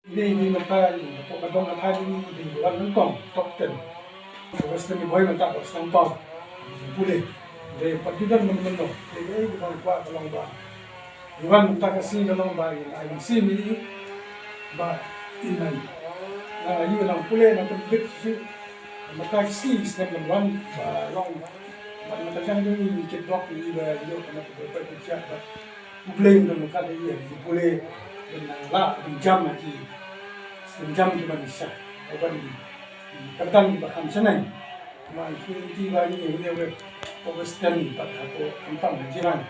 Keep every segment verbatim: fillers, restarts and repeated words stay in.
Ni ni naka ni ko ka dong ka ni ni wan nang kong top ten. Western ni boy nang ka Western pau. Pule. Dei pat judan men men no. Dei dei ko bang kwa ka long ba. Iwan nang ka si ka long ba in ai si mi ba in nang. Na yu nang pule nang ka bit si. Nang ka si snap nang wan ba long. Ba nang ka jang ni kit dok ni ba yu nang ka bit ba. U Blei un don kat ïa u pule ban nang lah ban jam ha ki ban jam ki ban sha ban kyrdan ki ba kham shaneng. Ma ki ti ba ni ne we ko western ba ha ko am tam ha jirang.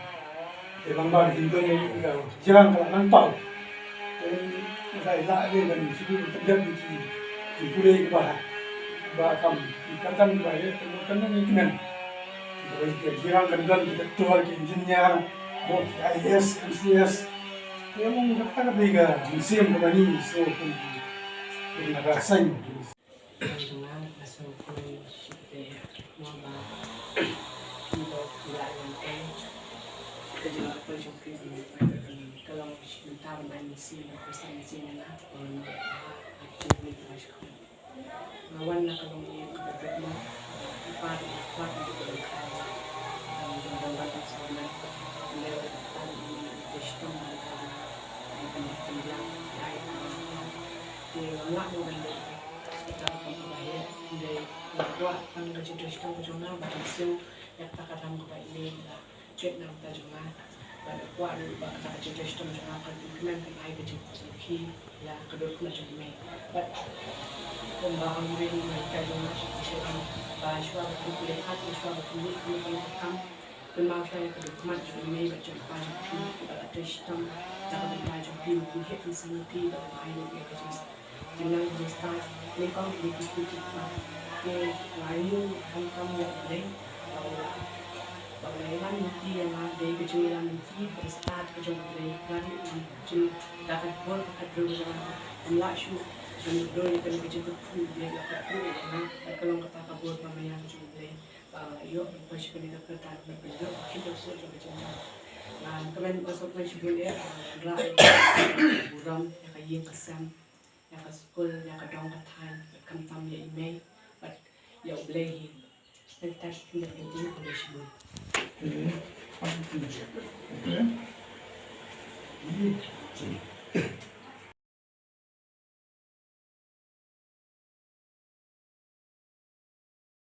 Te bang ba ki don ne ka jirang ka nang pau. Te ka ila ne ban shu ban jam ki ki pule ki ba ba kam ki kyrdan ki ba ye kan kan ni ki men. Jirang kan don ki doktor, ki engineer, bad ki I A S, M C S. Ïa mong kata ka dei ka mynsiem kaba ni so kum kum na ka seng. Jong nga nga sngewthuh shibun mo ba ki ba ki la ïa ka ka jong ka jong ki ka long shi mynta ba mynsiem ka mynsiem na ka long. Nga wan na ka longïing kaba duk ma, i pa i pa i duk ma ka. Dang dang dang dang sa na. Leo ta i i shitom na ka. Ai kan kan biang ai. Te wan la mo ban dei. Ta ka kaba he dei. Wa tang ka jingtrei shitom ka jong nga ba kan siew. Ïa ta ka dang kaba i ne la. Kit na ka jong nga. Bad kwah ruh ba kata ka jingtrei shitom jong nga kan kmen kan ai ka jingkhuslai ïa ka dohnud jong me. Bad kumba ong ring ïa ka jong nga sha ka jingim ba shuwa ba phi pule hat, shuwa ba phi mih kumno kumno ka kam. Kynmaw shuwa ïa ka dohnud jong me bad jong ka jong phi ba la trei shitom da ka dohnud jong phi, ba phi heh phi sangti ba la ai ïa ka jingstad. Jingstad, nyngkong ki dei ki kti ki kpa. Te nga ïohi khamtam ïa U Blei ba u la, ba u la ïalam lynti ïa nga, dei ka jingïalam lynti ba stad ka jong U Blei. Nga ruh ngam jin da ka bor ka khatduh ka jong nga. Ngam lah shuh ban ïoh ïa kane ka jingkyrkhu U Blei, la kyrkhu ïa nga. Bad ka long kata ka bor ba maïa ka jong U Blei. Ba ïoh ban poi sha kane ka kyrdan bad ban ïoh ka khyndew soh jong ka jingim. Nga kmen ba sngewthuh shibun eh, nga wanrah ïa ka burom ïa ka ïing ka sem. Ïa ka skul, ïa ka dong ka thaiñ, bad khamtam ïa i mei, bad ïa U Blei hi. Bad tat ïa ka ding ka ding shibun.